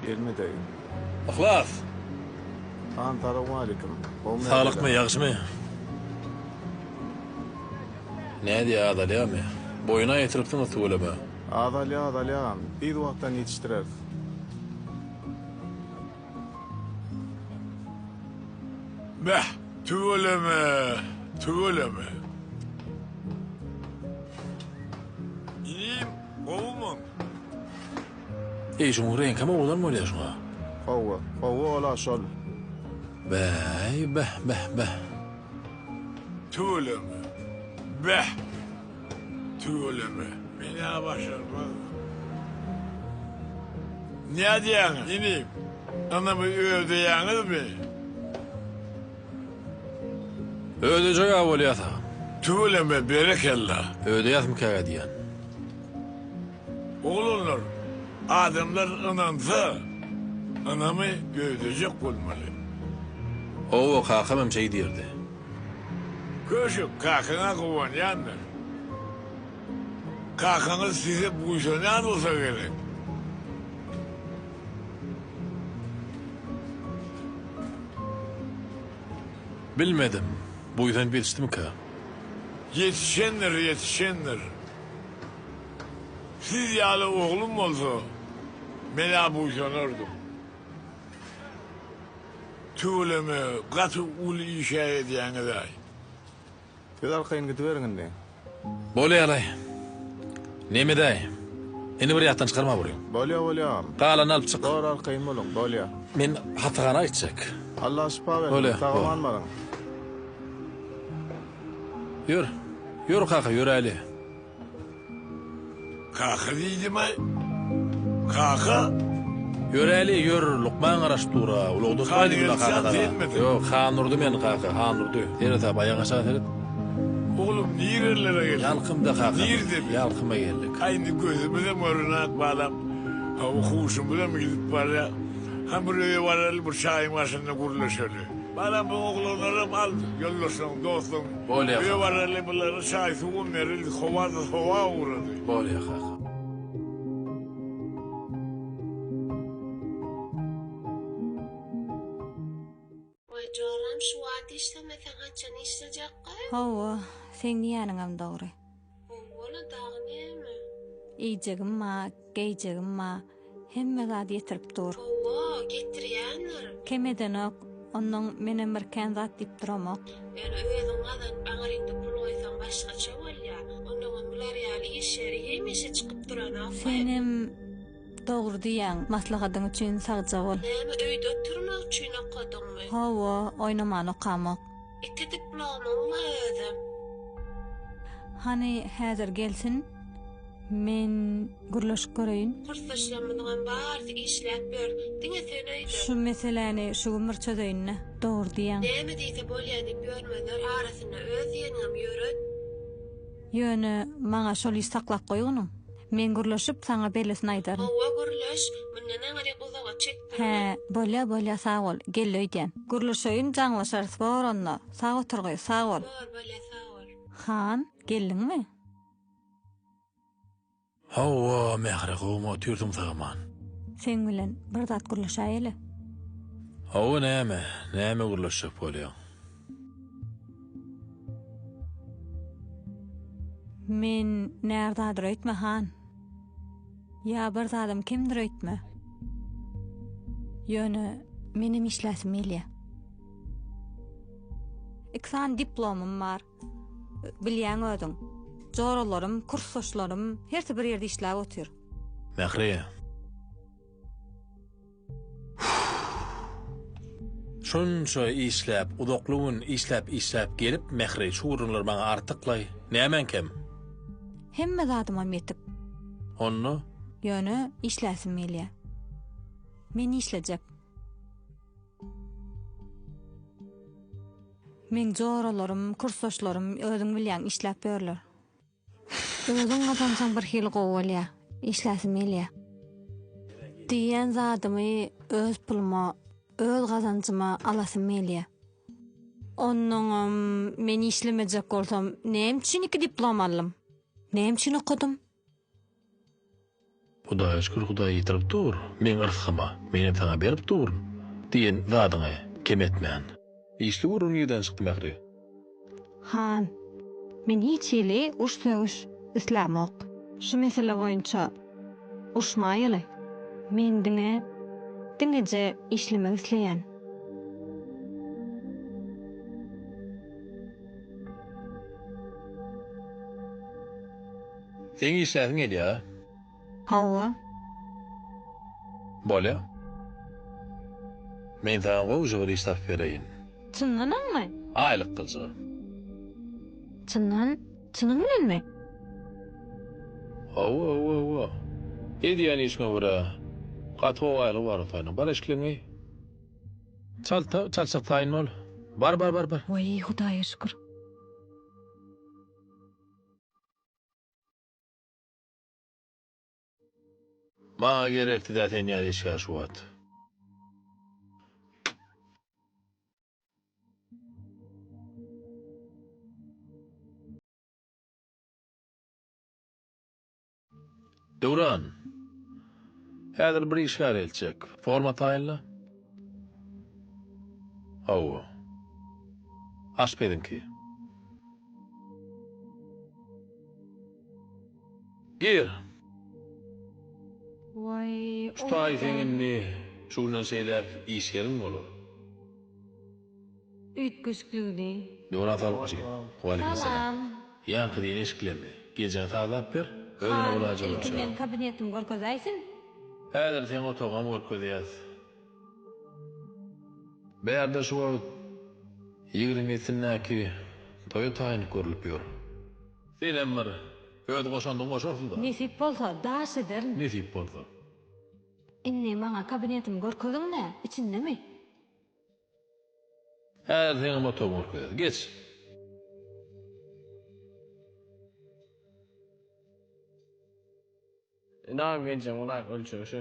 Gelmedegin. Yhlas! Han salowmalikim. Gowmy Saglykmy, ýagdaýlar? ýagşymy? Nädýä, azalýamy? Boýuna ýetiripsiňiz tüweleme. Azalýa, azalýa agam. Tiz wagtdan ýetişdireris. Beh, tüweleme, tüweleme. Inim, gowumyň? Eý şuň reňkem owadan bolýa şuňa. Hawa, hawa ola şol. Bäý beh beh beh. Tüweleme. Beh. Tüweleme. Men-ä başarmaz. Nädýäňiz, inim? Ynamy ödeýäňizmi? Ödejeg-ä bolýas-a. Tüweleme, berekella. Ödeýäsmikä diýýän. Oglanlar, adamlar ynansa, ynamy ödejek bolmaly. Hawa, kakam hem şeý diýerdi. Köşek, kakaňa guwanýandyr. Kakaňyz size buýsanýan bolsa gerek. Bilmedim, buýsanyp ýetişdimikä? Ýetişendir, ýetişendir. Siz ýaly oglum bolsa, men-ä buýsanardym. Tüweleme, gaty uly iş-ä edýäňiz-aý. Siz arkaýyn gidiberiň indi. Bolýalaý. Nemedäý. Indi bir ýatdan çykarma bury. Bolýa, bolýa agam. Galanyny alyp çyk. Bor, arkaýyn boluň, bolýa. Men hassahana gitjek. Allah şypa bersin, Bolýa, sag bor. aman baryň. Ýör. Ýör kaka, ýöräýli. Kaka diýdim-aý. Kaka? Ýöräli, ýör, lukman garaşyp dur-a. Ulagda oturmaýdy Han bula geldi, kaka daga. senmidiň? Ýok, Handurdy men kaka, Handurdy. Seret ap, aýak aşagy seret. Oglum, nirelere geldik? Ýalkymda kaka biz. Nirde biz? Ýalkyma geldik. Aý, indi gözümizem görünak, balam. Hawa, huşumyzam gidip barýar. Han bir öýe baraly, bir çaýyň başynda gürleşeli. Balam bu oglanlaram al, ýoldaşlaryň, dostlaryň. Bolýa Öýe kaka. baraly, bulara çaý-suwam bereli, howa-da sowa ugrady. Bolýa kaka. Waý joram şu wagt işlemeseň haçan işlejekgaý? Hawa, seň diýýäniňem dogry. Howwala dagy näme? Iýjegim ba, geýjegim ba, hemme zady ýetirip dur. Howwa, getirýändir. Kem edenok, onnoň menem bir kän zat diýip duramok. Ýöne özüň gazanyp aňryňda pul goýsaň başgaça bolýa. Onnoňam bular ýaly iş ýeri hemişe çykyp duranok-aý. Senem dogry diýýäň, maslahatyň üçin sagja bol. Näme öýde oturmak üçin okadyňmy? Hawa, oýnaman okamok. Iki diplomyň bar özem. Hany häzir gelsin, men gürleşip göreýin. Kursdaşlarymyzyňam barysy işläp ýör, diňe sen öýde. Şu meseläni şu gün bir çözeýin-dä. Dogry diýýäň. Näme diýse bolýa diýip ýörmezler, arasynda öz diýeniňem ýöret. Ýöne maňa şol iş saklap goýgunyň. Men gürleşip, saňa bellisini aýdaryn. Hawa, gürleş. Mundan aňryk uzaga çekdirme. Hä, bolýa, bolýa, sag bol. Geldi öýdýän. Gürleşeýin, jaňlaşarys. Bor onda. Sag otur gyz, sag bol. Bor, bolýa, sag bol. Han, geldiňmi? Hawa, Mähri, gowumy otyrsyň sag-aman? Seň bilen bir zat gürleşäýeli. Hawa, näme? Näme gürleşjek bolýaň? Men närzadyr öýtme, han. Ýa bir zadym kemdir öýtme. Ýöne menem işläsim gelýär. Iki sany diplomym bar. Bilýäň özüň. Joralarym, kursdaşlarym hersi bir ýerde işläp otyr. Mähri. Şunça işläp, uzakly gün işläp-işläp gelip, Mähri, şu gürrüňler maňa artyklaý. Nämäň kem? Hemme zadymam ýetik. Onda? Ýöne işläsim gelýär. Men işlejek. Meň joralarym, kursdaşlarym, özüň bilýäň, işläp ýörler. Özüň gazansaň bir hili gowy bolýa. Işläsim gelýä. Diýýän zadymy öz puluma, öz gazanjyma alasym gelýä. Onnoňam men işlemejek bolsam näme üçin iki diplom aldym? Näme üçin okadym? Hudaýa şükür Hudaý ýetirip dur meň yrsgyma, menem saňa berip durun diýen zadyňy kem etmän. Işli gürrüň nirden çykdy Mähri? Han, men hiç hili uruş-sögüş islämok. Şu mesele boýunça uruşmaýaly. Men diňe, diňeje işlemek isleýän. Seň işläsiň gelýä? Hawa. Bolýa. Men saňa gowja bir iş tapyp bereýin. Çyndanammy? Aýlyk gyljak. Çyndan, çynyň bilenmi? Hawa, hawa, hawa. Edýän işiňe görä, gaty gowy aýlygy bar otanyň. Bar eşikleňi çalt, çaltjak taýyn bol. Bar, bar, bar, bar. Waý, Hudaýa şükür. Maňa gerekdi-dä sen ýaly işgär şu wagt. Döwran, häzir bir işgär eltjek. Forma taýynla. Hawa. Aşpeziňki. Gir. Waý, Şu taý seň indi şu günden şeýläk iş ýeriň bolar. Üýtgeşikligini. Döwran salgyçy. Waleýkim salam. Salam. Ýaňky diýen eşiklerini gijäň sazlap ber, özüne Han, bolaýjak ilki bolça. meň kabinetimi görkezäýsin. Häzir seň otagyňam görkezýäs. Bärde şu wagt 20 ýesindäki toýa taýynlyk görlüp ýör. Senem bir öz goşandyňy goşarsyň-da. Nesip bolsa, daş ederin. Nesip bolsa. Indi maňa kabinetimi görkeziň-dä, içindemi? Häzir seňem otagyňy görkezýäs. Geç. Ynam geljegiň ylaýyk ölçegi şu.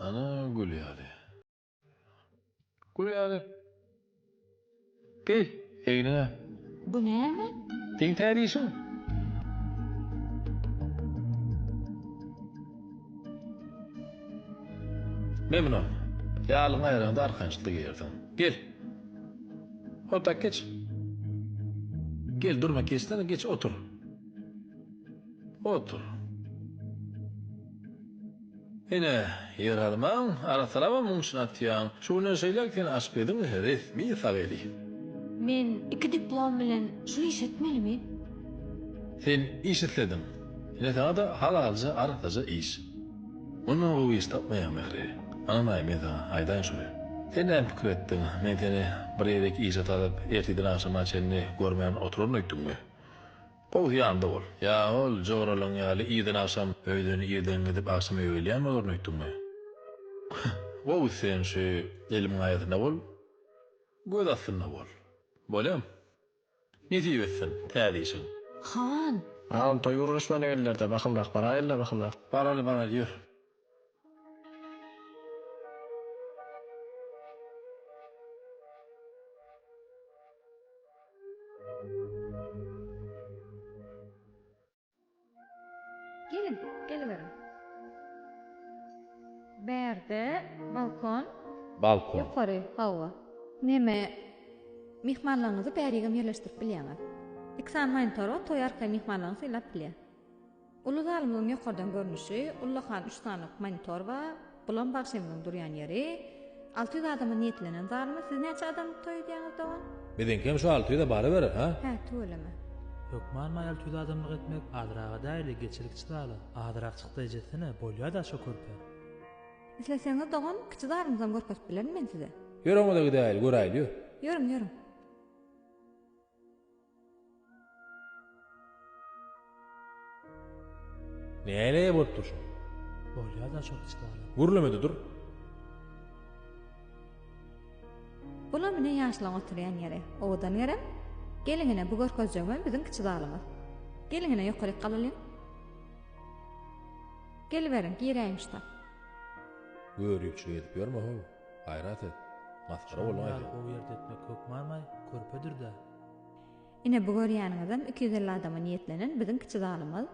Ana gül ýaly. Gül ýaly. Geý egniňe. Bu näme? Seň täze işiň. Men muny ýarlygyň aýraňda arkançlykda geýersiň. Gel. Otak geç. Gel durma geçsene geç otur. Otur. Ine, ýer almaň, arassalabam muň üçin atýaň. Şu günden şeýläk sen aşpeziň resmi sag eli. Men iki diplom bilen şu işi etmelimi? Sen iş islediň. Ine saňa-da halalja, arassaja iş. Mundan gowy iş tapmaýaň Mähri. Ynanaý men saňa aýdaýyn şuny. Sen näme pikir etdiň? Men seni bir ýerik işe salyp, ertirden agşama çenli görmän oturaryn öýtdüňmi? Gowusy ýanynda bol. Ýa ol joralaň ýaly irden agşam öýden irden gidip agşam öýe gelýän bolaryn öýtdüňmi? Gowusy sen şu elimiň aýasynda bol, göz astynda bol. Bolýamy? Nesip etsin täze işiň. Han! Agam toý gurluşmana geldiler-de bahymrak baraýyl-da bahymrak. Baraly baraly ýör. Geliň, geliberiň. Bärde balkon. Balkon. Ýokary, hawa. Neme, myhmanlaryňyzy bärigem ýerleşdirip bilýäňiz. Iki sany monitor bar, toý arkaýyn myhmanlaryňy sylap bilýär. Uly zalymyzyň ýokardan görnüşi, ullakan üç sanyk monitor bar, bulam bagşymyzyň durýan ýeri. 600 adama niýetlenen zalymyz, siz näçe adamlyk toý edýäňiz dogan? Biziňkem şu 600-e baryberer, ha? Hä, tüweleme. Hökmanmy 600 adamlyk etmek, azraga däli, geçilikçi zala. Azrak çykdaýjy etsene, bolýa-da şo körpe. Isleseňiz dogan, kiçi zalymyzam görkezip bilerin men size. Ýör oňa-da gidäýeli, göräýeli, ýör. Ýörüň, ýörüň. Näleýe bolup durşuň? Bolýa-da şo kiçi zala. Gürleme-de dur. Bulam ine ýaşlaň oturýan ýeri. Owadan gerek? Geliň ine bu görkezjegimem biziň kiçi zalymyz. Geliň ine ýokaryk galalyň. Geliberiň, giräýiň şu tap. Göripçilik edip ýörme how. Gaýrat et. Masgara Şonuň bolmaý ýaly sen. gowy ýerde etmek hökmanmaý, körpedir-dä. Ine bu görýäniňizem 250 adama niýetlenen biziň kiçi zalymyz.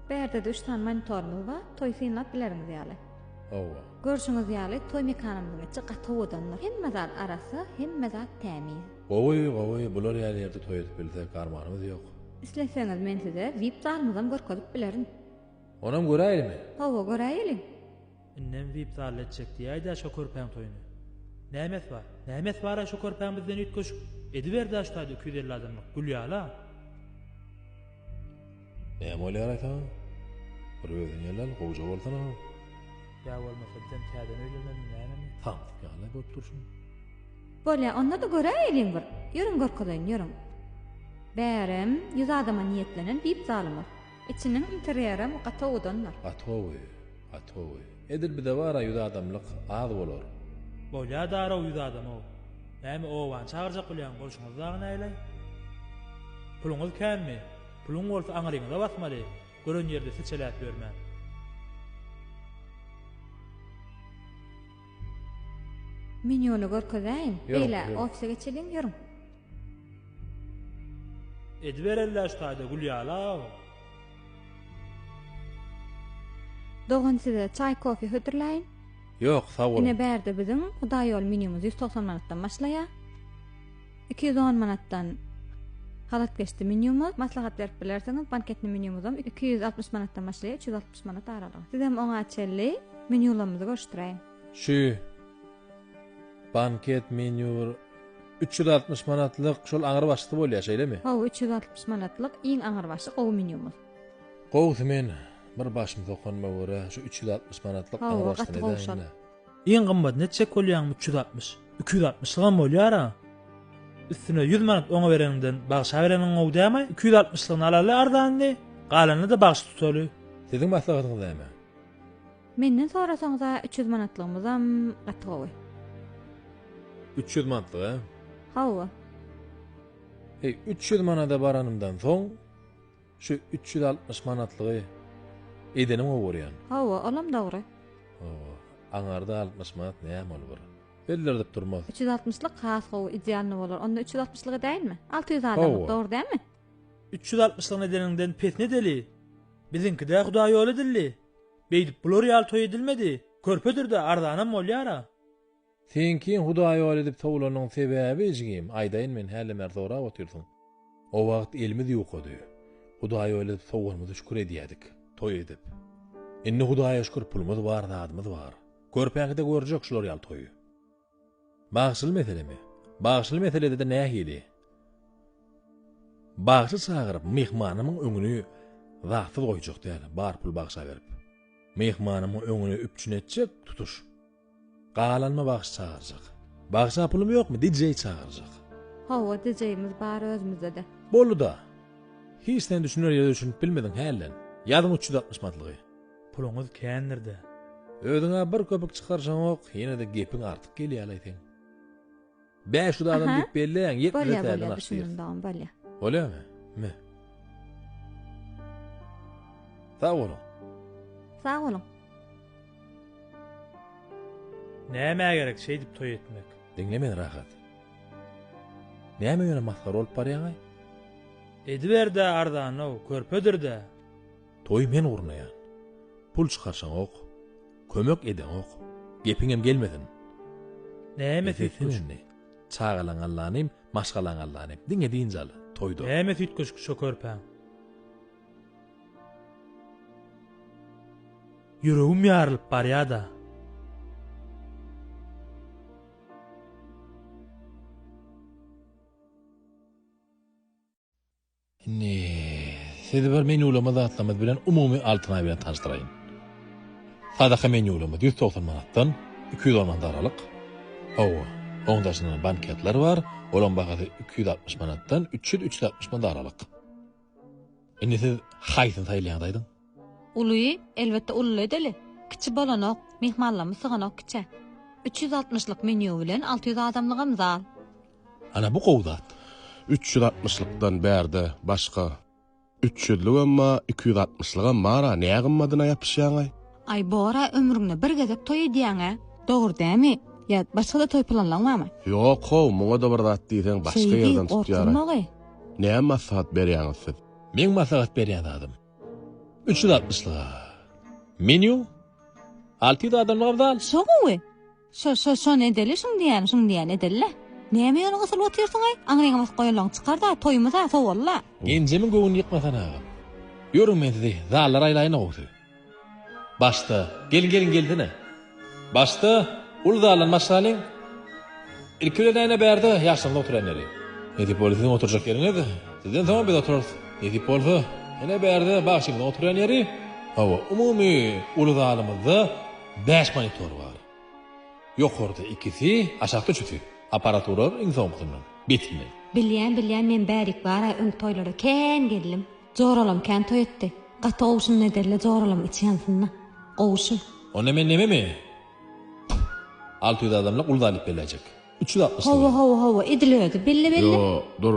Bärde-de üç sany monitorymyz bar, toýy synlap bileriňiz ýaly. Hawa. Görşüňiz ýaly, toý mekanymyzyň içi gaty owadandyr. Hemme zat arassa, hemme zat tämiz. Gowy, gowy, bular ýaly ýerde toý edip bilsek, armanymyz ýok. Isleseňiz men size vip zalymyzam görkezip bilerin. Onam göräýelimi? Hawa, göräýeliň. Indem vip zalda etjek diýäýdä şo körpäň toýuny. Nämes bar? Nämes bar-a şo körpäň bizden üýtgeşik? Ediber-dä şu taýda 250 adamlyk, gül ýaly-a. Näme bolýar-aý saňa? Bir özüň ýel-al, gowja bolsana. Ýa bolmasa bizem täzeden öýlenmelimi nämemi? Samsyk ýaly bolup durşuň. Bolýa, onda-da göräýeliň bir. Ýörüň görkezeýin, ýörüň. Bärem ýüz adama niýetlenen vip zalymyz. Içiniň interýerem gaty owadandyr. Gaty gowy, gaty gowy. Edil bize bar-a ýüz adamlyk az bolar. Bolýa darow ýüz adam-ow. Näme obany çagyrjak bolýaň bolşuňyz dagy näleý? Puluňyz känmi? Puluň bolsa aňryňyza basmaly, gören ýerde seçeläp ýörmän. Menýuny görkezäýiň. Ýörüň, Beýle ýörüň. ofise geçeliň, ýörüň. Edibereli-dä şu taýda gül ýaly-ow. Dogan size çaý kofe hödürläýin. Ýok, sag boluň. Ine bärde biziň Hudaýýoly menýumyz 190 manatdan başlaýar. 210 manatdan halat geçdi menýumyz. Maslahat berip bilersiňiz. Banketni menýumyzam 260 manatdan başlaýar, 360 manat aralygy. Sizem oňa çenli menýularymyzy görüşdiräýiň. Şu banket menýu bir 360 manatlyk şol aňrybaşysy bolýar, şeýlemi? Hawa, 360 manatlyk iň aňrybaşy gowy menýumyz. Gowusy men bir başymy sokanyma görä şu 360 manatlyk Hawa, aňrybaşysyny gaty gowy şol. edäýin-dä. Iň gymmadyny etjek bolýaňmy 360? 260-lygam bolýar-a. Üstüne 100 manat oňa bereniňden bagşa bereniň gowy dämi? 260-lygyny alaly arzanyny, galanyny-da bagşy tutaly. Siziň maslahatyňyz näme? Menden sorasaňyz-a 300 manatlygymyzam gaty gowy. 300 manatlyk, hä? Hawa. Heý, 300 manada baranymdan soň şu 360 manatlygy edenim gowy görýän. Hawa, olam dogry. Hawa, aňarda 60 manat näme ol bir? Bellirdip durmaz. 360-lyk has gowy, idealny bolar. Onda 360-lyk edäýinmi? 600 adamlyk, Hawa. dogry dälmi? 360-lygyny edeniňden pesini edeli. Biziňki-dä hudaýýoly edildi. Beýdip bular ýaly toý edilmedi. Körpedir-dä, arzanam bolýar-a. Seňkiň hudaýýoly edip sowlanyň sebäbi jigim, aýdaýyn men, hälem bäri sorap otyrsyň. O wagt elimiz ýukady. Hudaýýoly edip sowanymyza şükür edýädik, toý edip. Indi Hudaýa şükür pulumyz bar, zadymyz bar. Körpäňkide görjek şular ýaly toýy. Bagşyly meselemi? Bagşyly meselede-de nähili? Bagşy çagyryp, myhmanymyň öňüni zatsyz goýjak däl, bar pul bagşa berip. Myhmanymyň öňüni üpjün etjek tutuş. Galanyma bagşy çagyrjak. Bagşa pulum ýokmy, DJ çagyrjak. Hawa, DJ-imiz bar özümizde-de. Boldy-da. Hiç sen düşüner ýere düşünip bilmediň hälden. Ýazyň 360 manatlygy. Puluňyz kändir-dä. Özüň-ä bir köpük çykaryşaňok, ýene-de gepiň artyk gelýär-laý seň. 500 adam Aha. diýip belleýäň, 70-e Bolýa, täzeden bolýa, aç diýersiň. düşündim dogan, bolýa. Bolýamy? Me. Sag boluň. Sag boluň. Nämä gerek şeýdip toý etmek? Diňle meni rahat. Näme ýöne masgara bolup barýaň-aý? Ediber-dä arzanlaw, körpedir-dä. Toýy men gurnaýan. Pul çykarşaňok. Kömek edeňok. Gepiňem gelmesin. Näme Bes etsin üýtgeşik? indi. Çagalaň allanym, maşgalaň allanym. Diňe dynç al, toýda. Näme üýtgeşik şo körpäň? Ýüregim ýarylyp barýa-da. Indi sizi bir menýulama zatlarymyz bilen umumy Altyn aý bilen tanyşdyraýyn. Sadaka menýulamyz 190 manatdan 210 manat aralyk. Hawa, oň daşynda banketler bar, olaň bahasy 260 manatdan 300-360 manat aralyk. Indi siz haýsyny saýlaýaňyz aýdyň? Uly, elbetde ululy edeli. Kiçi bolanok, myhmanlarymyz syganok kiçä. 360-lyk menýu bilen 600 adamlygam zal. Ana bu gowy zat. 360-lykdan bärde başga 300-lügem bar, 260-lygam bar-a, nä gymmadyna ýapyşýaň-aý? Aý bor-a ömrüňde bir gezek toý edýäň-ä. Dogry dämi? Ýa başga-da toý planlaň barmy? Ýok-how, muňa-da bir zat diýseň başga Şeý diý, ýerden tutýar-aý. gorkuzmagy. Näme maslahat berýäňiz siz? Meň maslahat berýän zadym. 360-lyga. Menýu 600 adamlygam zal. Şo gowy. Şo, şo, şony edeli, şuň diýýäni, şuň diýýäni edeli-le. Näme ýöne gysylyp otyrsyň-aý? Aňryňa basyp goýanlaryňy çykar-da, toýumyz-a, sowal-la. Genjemiň göwnüni ýykmasana agam. Ýörüň men sizi zallara aýlaýyn-a gowsy. Başda, geliň geliň gelsene. Başda uly zaldan başlalyň. Ilki bilen äne bärde ýaşlaryň oturýan ýeri. Nesip bolsa siziň oturjak ýeriňiz. Sizden soňam biz oturarys. Nesip bolsa, ene bärde bagşymyzyň oturýan ýeri. Hawa, umumy uly zalymyzda bäş monitor bar. Ýokarda ikisi, aşakda üçüsi. Apparaturalar iň soňkusyndan, betinden. Bilýän bilýän men bärik bara öň toýlara kän geldim. Joralam kän toý etdi. Gaty gowy şunda ederle joralam içi ýansynda. Gowy şu. Onda men nememi? 600 adamlyk uly zal diýip belläýjek. 360 Hawa hawa hawa edil özi belle belle. Ýo, dur.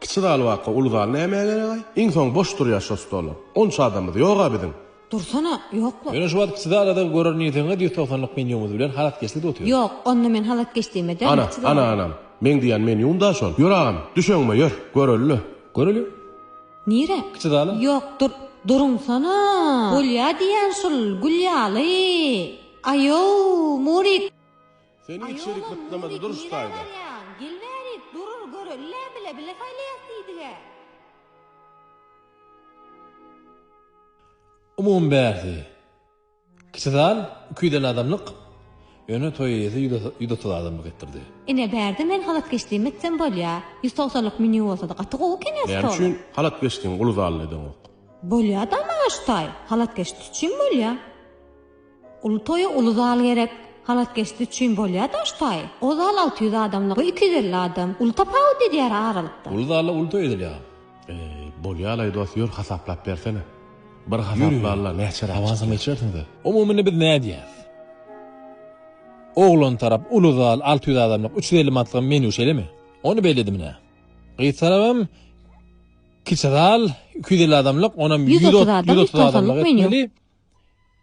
Kiçi zal barka uly zal nämä gerek-aý? Iň soň boş durýar şo stollar. Onça adamyz ýog-a biziň. Dursana, ýokla. Ýöne şu wagt kiçi zalada görer niýetiňiz 190-lyk menýumyz bilen halatkeşlikde otyrys. Ýok, onda men halatkeşligime däl, Ana, kiçi zala. ana, anam. Meň diýýän menýum-da şol. Ýör agam, düş öňüme, ýör. Göreli-le. Göreli. Nire? Kiçi zala. Ýok, dur, duruňsana. Bolýa diýýän şul, gül ýaly. Aýow, Murik. Seniň Aý içerik oglan, bytlamady Murik, duruş nirä taýda. barýaň? Gel bärik, dur, göreli-le, bile, bile saýlaýas diýdig-ä. Umumy bärsi. Kiçi zal 250 adamlyk, ýöne toý eýesi 130 adamlyk etdirdi. Ine bärde men halatkeşligimi etsem bolýa. 190lyk menýu bolsada gaty gowy eken Näme stoly. üçin halatkeşligiňi uly zalda edeňok? Bolýada maňa şu taý. Halatkeşli üçin bolýa. Uly toýa uly zal gerek. Halatkeşli üçin bolýada şu taý. O zal 600 adamlyk, bu 250 adam. Uly tapawut edýär aralykda. Uly zalda uly toý edilýär. Eý, bolýalaý dos, ýör hasaplap bersene. Bir hasaplalla näçeräk Awansam geçersiňiz. Umumy indi biz nädýäs? Oglan tarap uly zal 600 adamlyk 350 manatlyk menýu şeýlemi? Ony belledim ine. Gyz tarabam kiçi zal 250 adamlyk onam 130 adam, 130 adamlyk 190-lyk menýu. etmeli.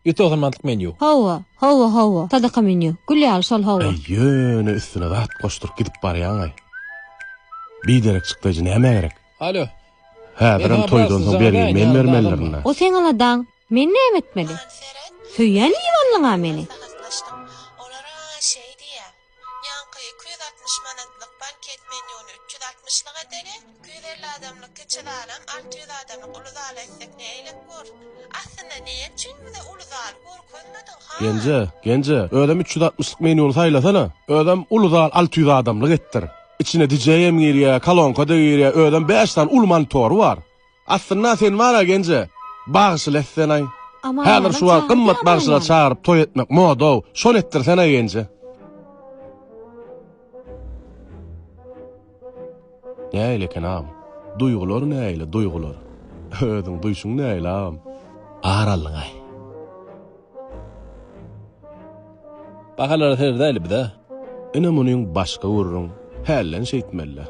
190 manatlyk menýu. Hawa, hawa, hawa. Sadaka menýu. Gül ýaly şol hawa. Äý, ýöne üstüne zat goşduryp gidip barýaň-aý. Biderek çykdaýjy nämä gerek? Alo. Häzirem toýdan soň bergini men bermelidirin-dä. O seň aladaň. Men näme etmeli? Söýýän diýip aldyň-a meni. Olar-a şeý diýýär. Ýaňky 260 manatlyk banket menýuny 360-lyk edeli, 250 adamlyk kiçi zalam 600 adamlyk uly zala etsek nähilek bor? Aslynda näme üçin bize uly zaly görkezmediň, han? Genje, Genje, özem 360-lyk menýuny saýlasana. Özem uly zal 600 adamlyk etdir. Içine DJ-em girýär, kolonka-da girýär, özem bäş sany uly monitory bar. Aslynda sen bar-a Genje, bagşyly etsenaý. Aman Häzir şu wagt çagyr gymmat diýýän bagşylar bolýan. çagyryp toý etmek moda-ow. Şony etdirsenaý Genje. Nähili eken agam? Duýgular nähili, duýgular? Özüň duýşuň nähili agam? Ar aldyň-aý. Bahalara seredäýli biz-ä. Ine munyň başga gürrüň. Hälden şeýtmeli-dä.